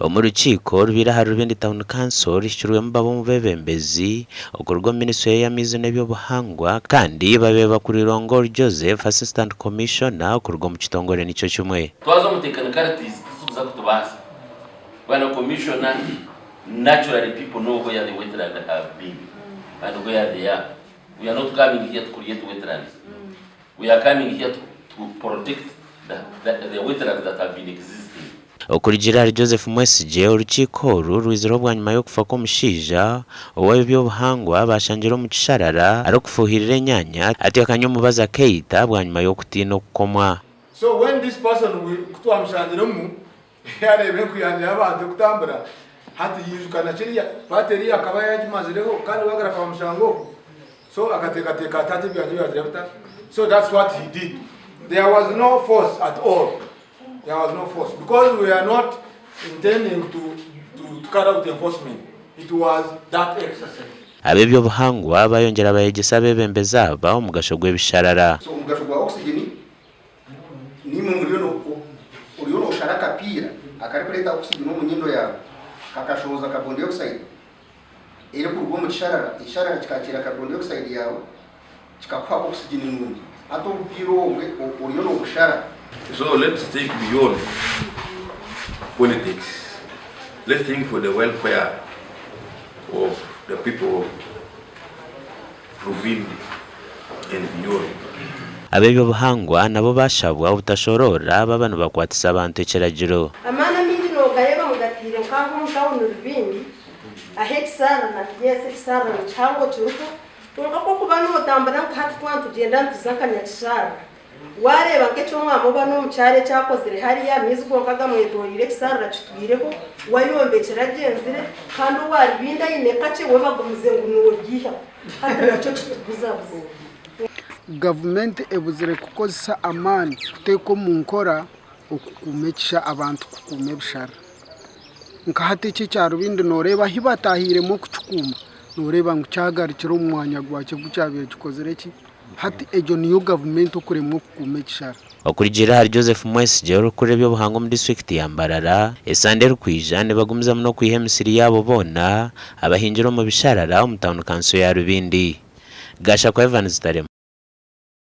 Omu rukiiko orubaire ahari Rubindi Town Council ruhikirwemu bamwe omu beebembezi okuruga omu minisitule y'amaizi n'eby'obuhangwa kandi babaire bakuriirwe Ongor Joseph, Assistant Commissioner okuruga omu kitongore nikyo kimwe. Twaza omu technicalities tizikuza kutubaasa. Bwana Commissioner, naturally people know where the wetland have been and where they are. We are not coming here to create wetlands. We are coming here to, to protect the, the, the wetlands that have been existing. Okurugiirira ahari Joseph Mwesigye, orukiiko oru rwizireho bwanyima y'okufa kw'omushaija ow'eby'obuhangwa baashangire omu kisharara arikufuuhirira enyanya atyo akanywa omubazi akeita bwanyima y'okutiina okukomwa. So when this person we kutwamushangiremu yareeba enkuyanja y'abantu ekutambura hati yaijuka na kiriya part eriya akaba yagimazireho kandi wagaruka wamushanga okwo so akateekateeka ati hati ebyangye byagira bita so that's what he did there was no force at all there was no force because we are not intending to, to, to carry out enforcement it was that exercise. Ab'eby'obuhangwa bayongyera bayegyesa abeebembezi aba omugasho gw'ebisharara. So omugasho gwa oxygen Naimwe muriyo oriyo nooshara akapiira akarikureeta oxygen omu nyindo yaawe kakashohoza carbon dioxide erikuruga omu kisharara, ekisharara kikakiira carbon dioxide yaawe kikakuha oxygen nungi. Hati obupiira obwe oriyo noobushara. So let's think beyond politics, let's think for the welfare of the people of Rubindi and beyond. Ab'eby'obuhangwa nabo baashabwa obutashoroora baaba nibakwatisa abantu ekiragiro. Amaani amaingi noogareeba ngu gataire nk'aha omu tauni Rubindi ahu ekisharara yes ekisharara nikihango kiriho kwonka ku orikuba nootambura nka hati twaba nitugyenda nituza nka Nyakisharara Waareeba nk'eky'omwami oba n'omukyara eki akozire hariya, amaizi gonka gamwetoreire ekisharara kitwireho, we ayombekire agyenzire, kandi owa Rubindi aine kakye we bagumize ngu nooryihaho. Hati nakyo kitubuzabuza. Gavumenti ebuzire kukozesa amaani kuteeka omu nkora okukuuma ekisha abantu kukuuma ebishara. Nka hati eki ekya Rubindi nooreeba ahu bataahiiremu okukikuuma, nooreeba ngu kyagarukire omu mwanya gwakyo ogu kyabaire kikozire ki? Hati egyo niyo gavumenti okuremwa okukuuma ekishara. Okurugiirira ahari Joseph Mwesigye orikukurira eby'obuhangwa omu disiturikiti ya Mbarara, esande erikwija nibagumizamu n'okwiha emisiri yaabo boona abahingire omu bisharara omu tauni kanso ya Rubindi. Gashakwa Evans Taremwa.